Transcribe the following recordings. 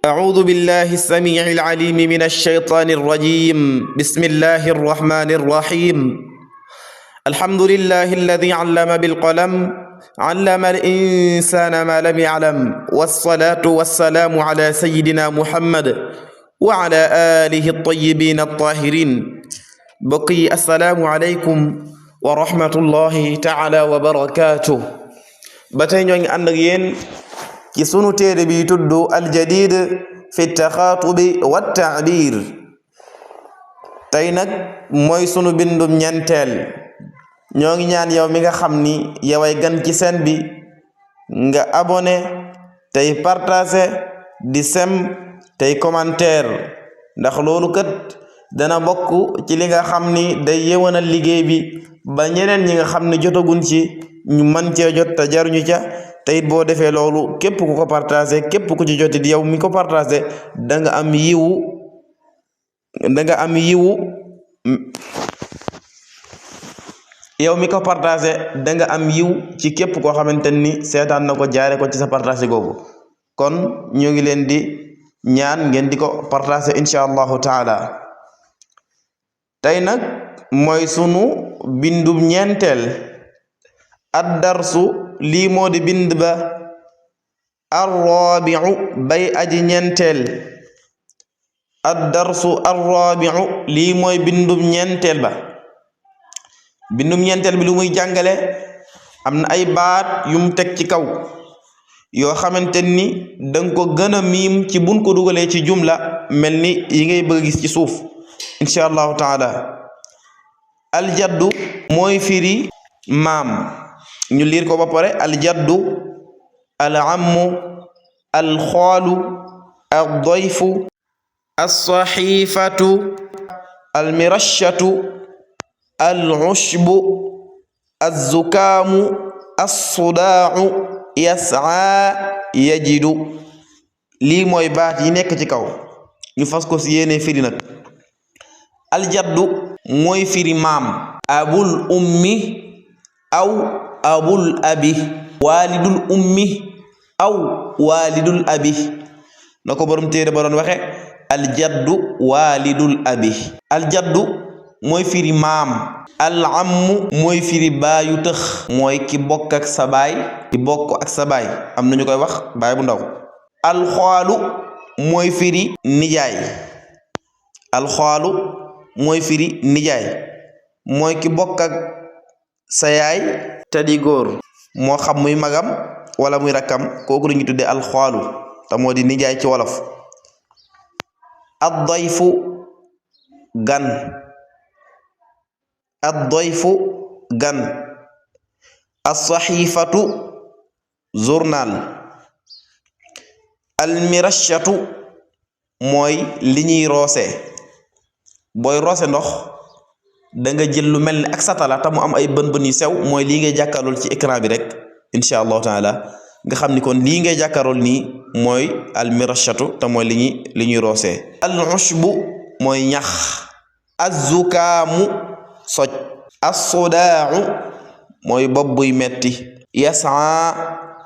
أعوذ بالله السميع العليم من الشيطان الرجيم بسم الله الرحمن الرحيم الحمد لله الذي علم بالقلم علم الإنسان ما لم يعلم والصلاة والسلام على سيدنا محمد وعلى آله الطيبين الطاهرين بقي السلام عليكم ورحمة الله تعالى وبركاته باتاي ñoo ngi ànd ak yéen ci sunu téere bi tudd aljadid fi taxaatubi wa taabir tey nag mooy sunu bindum ñeenteel ñoo ngi ñaan yow mi nga xam ni yoway gan ci seen bi nga abonné tey partagé di sem tey commentaire ndax loolu kat dana bokk ci li nga xam ni day yewanal liggéey bi ba ñeneen ñi nga xam ni jotagun ci ñu man cee jot te jaruñu ca te it boo defee loolu képp ku ko partagé képp ku ci jotit yow mi ko partagé da nga am yiwu yow mi ko partagé da nga am yiw ci képp koo xamante ni seetaan na ko jaare ko ci sa partagé googu kon ñoo ngi leen di ñaan ngeen di ko partagé insha allahu taala tey nag mooy sunu bindum ñeenteel ad-darsu lii moo di bind ba ar-rabi'u bay aji ñeenteel ad-darsu ar-rabi'u lii mooy bindum ñeenteel ba bindum ñeenteel bi lu muy jàngale am na ay baat yum teg ci kaw yoo xamante ni danga ko gën a miim ci buñ ko dugalee ci jumla mel ni yi ngay bëgg a gis ci suuf insha allahu taala aljaddu mooy firi maam ñu liir ko ba pare aljaddu alammu alxaalu aldayfu alsaxifatu almirashatu alushbu alzukaamu alsudaacu yascaa yajidu lii mooy baat yi nekk ci kaw ñu fas ko si yéene firi nag aljaddu mooy firi maam abul ummi aw abul abi walidul ummi aw walidul abi na ko borom téere ba doon waxe aljaddu walidul abi aljaddu mooy firi maam alammu mooy firi baayu tëx mooy ki bokk ak sa baay ki bokk ak sa baay am na ñu koy wax baay bu ndaw alxaalu mooy firi nijaay alxaalu mooy firi nijaay mooy ki bokk ak sa yaay te di góor moo xam muy magam wala muy rakkam kooku la ñuy tudde alxaalu te moo di nijaay ci wolof ad-dayfu gan ad-dayfu gan as-saxifatu journal almirashatu mooy li ñuy roose booy roose ndox da nga jël lu mel ni ak satala te mu am ay bën yu sew mooy lii ngay jàkkaarlool ci écran bi rek insha allahu taala nga xam ni kon lii ngay jàkkaarlool nii mooy almirashatu te mooy li ñuy roosee al-ushbu mooy ñax az-zukaamu soj as-sudaa'u mooy bopp buy metti yasaa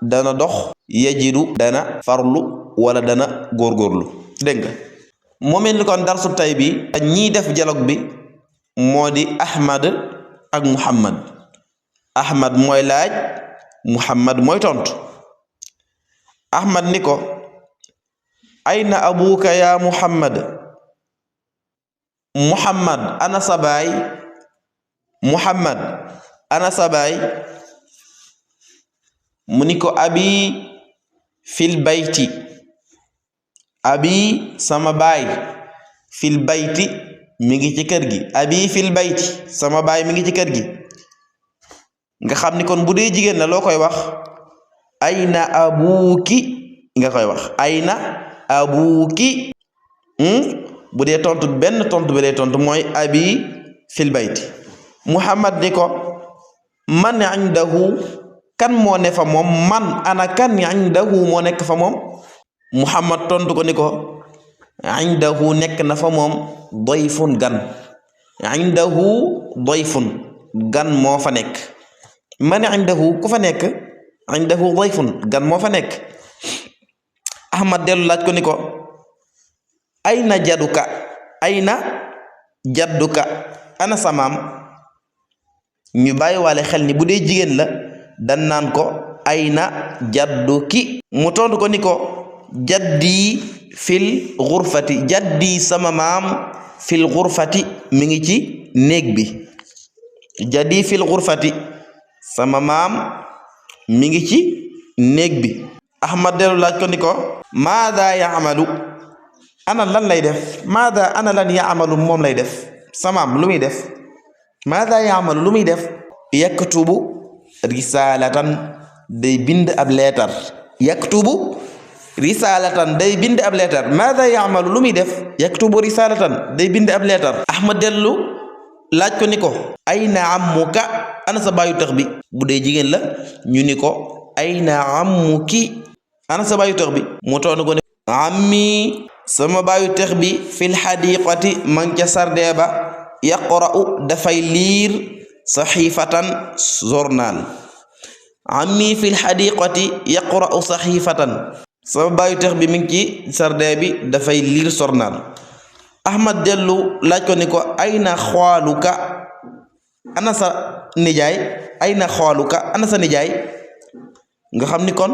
dana dox yajidu dana farlu wala dana góorgóorlu dégg nga moo mel ni kon darsu tay bi ñiy def dialogue bi moo di Ahmad ak Muhammad Ahmad mooy laaj Muhammad mooy tontu Ahmad ni ko ayna abuka ya Muhammad Muhammad ana sa baay Muhammad ana sa baay mu ni ko abi fil bayti abi sama baay fil bayti mi ngi ci kër gi abi fil bayti sama baay mi ngi ci kër gi nga xam ni kon bu dee jigéen la loo koy wax ayna abuki nga koy wax ayna abuki bu dee tontu benn tontu bi dee tontu mooy abi fil bayti Muhammad ni ko man indahu kan moo ne fa moom man ana kan indahu moo nekk fa moom Muhammad tontu ko ni ko indahu nekk na fa moom dayfun gan indahu dayfun gan moo fa nekk man indahu ku fa nekk indahu dayfun gan moo fa nekk Ahmad dellu laaj ko ni ko ayna jadduka ana sa maam ñu bàyyi waale xel ni bu dee jigéen la dan naan ko ayna jadduki mu tontu ko ni ko jaddi fil ghurfati jaddi sama maam fil ghurfati mi ngi ci néeg bi jaddi fil ghurfati sama maam mi ngi ci néeg bi Ahmad dellu laaj ko ni ko maada yaamalu ana lan lay def maada ana lan yaamalu moom lay def samaam lu muy def maada yaamalu lu muy def yaktubu risalatan day bind ab leetar yaktubu risalatan day bind ab leetar maada yaamalu lu muy def yaktubu risalatan day bind ab leetar Ahmad dellu laaj ko ni ko ayna ammuka ana sa baayu tax bi bu dee jigéen la ñu ni ko ayna ammuki ana sa baayu tax bi mu toon ko ne ammi sama baayu tax bi fil xadiqati man ca sardee ba yaqra'u dafay liir saxiifatan journal ammi fil xadiqati yaqra'u saxiifatan sama baayu tax bi mi ngi ci sardee bi dafay liir journal Ahmad dellu laaj ko ni ko ayna xaaluka ana sa nijaay ayna xaaluka ana sa nijaay nga xam ni kon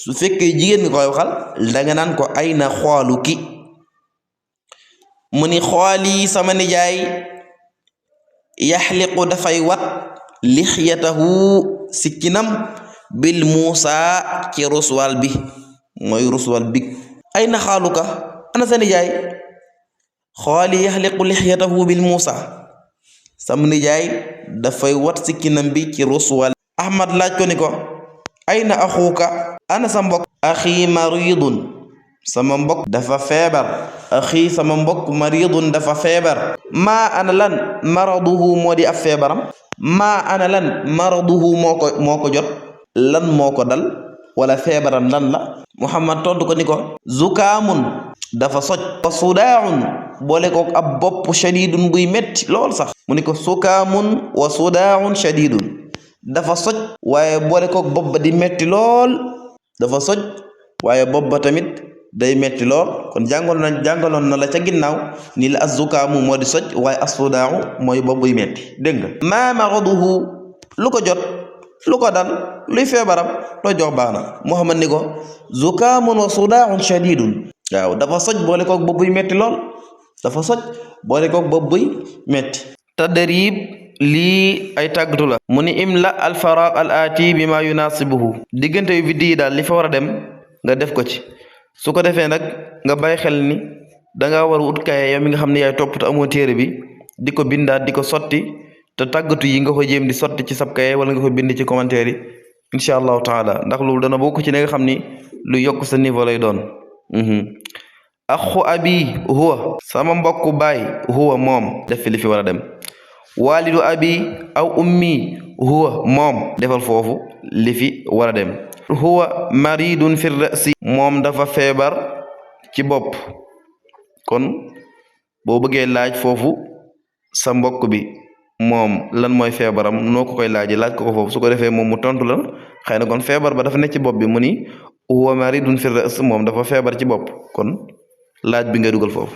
su fekkee jigéen nga koy waxal danga naan ko ayna xaaluki mu ni xooli sama nijaay yaxliqu dafay wat lixyatahu sikkinam bil muusa ci ruswal bi mooy ruswal bi ayna xaaluka ana sa nijaay xooli yaxliqu lixyatahu bil muusa sama nijaay dafay wat sikkinam bi ci ruswal Ahmad laaj ko ni ko ayna axuuka ana sa mbokk axi maridun sama mbokk dafa feebar axi sama mbokk maridun dafa feebar maa ana lan maraduhu moo di ab feebaram maa ana lan maraduhu moo ko jot lan moo ko dal wala feebaram lan la Muhammad tontu ko ni ko zukaamun dafa soj wa sudaaun boole ko ab bopp shadidun buy metti lool sax mu ni ko zukaamun wa sudaaun shadidun dafa soj waaye boole ko bopp ba di metti lool dafa soj waaye bopp ba tamit day metti lool kon jàngaloon na la ca ginnaaw ni la azzukaamu moo di soj waaye asudaahu mooy bopp buy metti dégg nga maa maraduhu lu ko jot lu ko dal luy feebaram loo jox baax na Muhammad ni ko zukaamun wa sudaahun shadidun waaw dafa soj boole ko bopp buy metti lool dafa soj boole ko bopp buy metti tadrib lii ay tàggatu la mu ni imla alfaraq al aati bi ma yunasibuhu diggante yu viddi yi daal li fa war a dem nga def ko ci su ko defee nag nga bàyyi xel ni danga war a ut kaye yow mi nga xam ne yaay topp te amoo téere bi di ko bindaat di ko sotti te tàggatu yi nga ko jéem di sotti ci sab kaye wala nga ko bind ci commentaire yi incha allahu taala ndax loolu dana bokk ci ne nga xam ni lu yokk sa niveau lay doon axu abi huwa sama mbokku baay huwa moom def fi li fi war a dem walidu abi aw ummi huwa moom defal foofu li fi war a dem huwa maridun fi rasi moom dafa feebar ci bopp kon boo bëggee laaj foofu sa mbokk bi moom lan mooy feebaram noo ko koy laaj ko foofu su ko defee moom mu tontu la xëy na kon feebar ba dafa nekk ci bopp bi mu ni huwa maridun fi rasi moom dafa feebar ci bopp kon laaj bi nga dugal foofu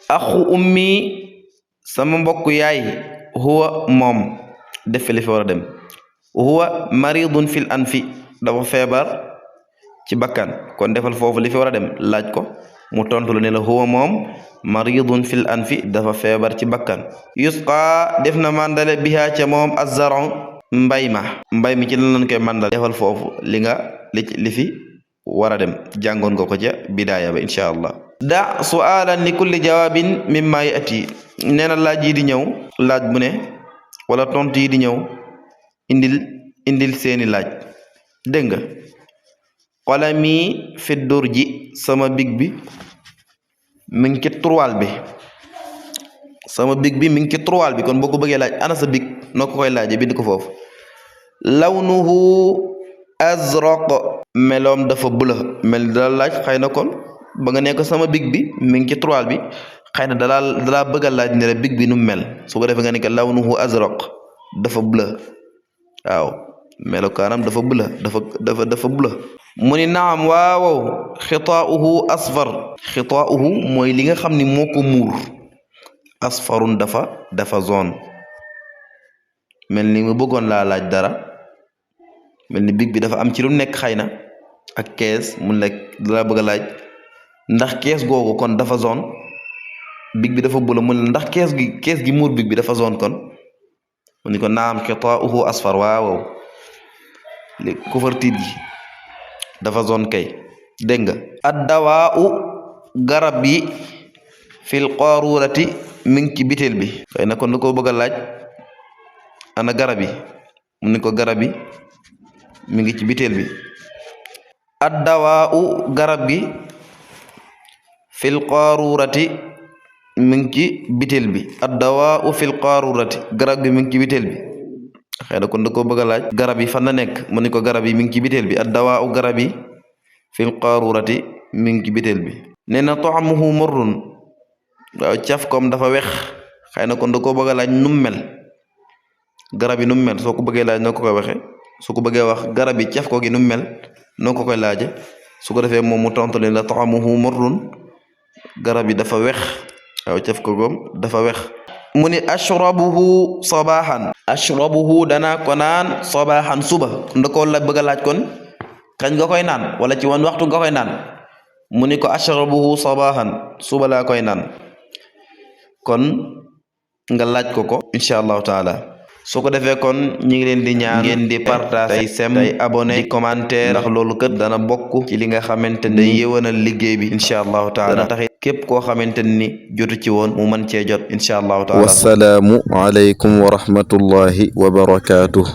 axu ummi sama mbokk yaay huwa moom def fi li fi war a dem huwa maridun fil anfi dafa feebar ci bakkan kon defal foofu li fi war a dem laaj ko mu tontu la ne la huwa moom maridun fil anfi dafa feebar ci bakkan yusqa def na mandale biha ca moom azzaron mbay mi ci lan lañ koy mandal defal foofu li fi war a dem jàngoon nga ko ca bidaaya ba incha allah da su'alan li kulli jawaabin mimma yati nee na laaj yi di ñëw laaj bu ne wala tontu yi di ñëw indil seeni laaj dégg nga qalami fi durji sama big bi mi ngi ci turwaal bi sama big bi mi ngi ci turwaal bi kon boo ko bëggee laaj ana sa big noo ko koy laaje bind ko foofu lawnuhu azraq meloom dafa bula mel dala laaj xëy na kon ba nga nekk sama big bi mi ngi ci turwaal bi xëy na dalaa bëgg a laaj ne la big bi nu mel su ko defee nga nekk lawnuhu azraq dafa bula waaw melokaanam dafa bula dafa bula mu ni naam waaw xitaa'uhu asfar xitaa'uhu mooy li nga xam ni moo ko muur asfarun dafa zone mel ni mu bëggoon laa laaj dara mel ni big bi dafa am ci lu nekk xëy na ak kees mun la dala bëgg a laaj ndax kees googu kon dafa zone big bi dafa bula mun la ndax kees gi muur big bi dafa zone kon mu ni ko naam xitaa'uhu asfar waaw li couverture gi dafa zone kay dégg nga addawaa garab yi fil qaarurati mi ngi ci bitel bi xëy na kon da ko bëgg a laaj ana garab yi mu ni ko garab yi mi ngi ci bitel bi addawaa garab gi fil qaarurati mi ngi ci bitel bi addawaa fil qaarurati garab gi mi ngi ci bitel bi xëy na kon da ko bëgg a laaj garab yi fan la nekk mu ni ko garab yi mi ngi ci bitel bi addawaa garab yi fil qaarurati mi ngi ci bitel bi nee na ta'amuhu murrun waaw caf koom dafa wex xëy na kon da ko bëgg a laaj num mel garab yi num mel soo ko bëggee laaj noo ko koy waxe su ko bëggee wax garab yi caf ko gi num mel noo ko koy laaje su ko defee moom mu tontu leen la ta'amuhu murrun garab yi dafa wex waaw caf ko goom dafa wex mu ni ashrabuhu sabahan ashrabuhu danaa ko naan sabahan suba nda ko la bëgg a laaj kon kañ nga koy naan wala ci wan waxtu nga koy naan mu ni ko ashrabuhu sabahan suba laa koy naan kon nga laaj ko incha allahu taala su ko defee kon ñi ngi leen di ñaan ngeen di partage tey sem tey abonné di commentaire ndax loolu kat dana bokk ci li nga xamante ni yëwanal liggéey bi incha allahu taala dana taxit képp koo xamante ni jotu ci woon mu mën cee jot incha allahu taala. wassalaamu aleykum wa rahmatullahi wa barakaatuh.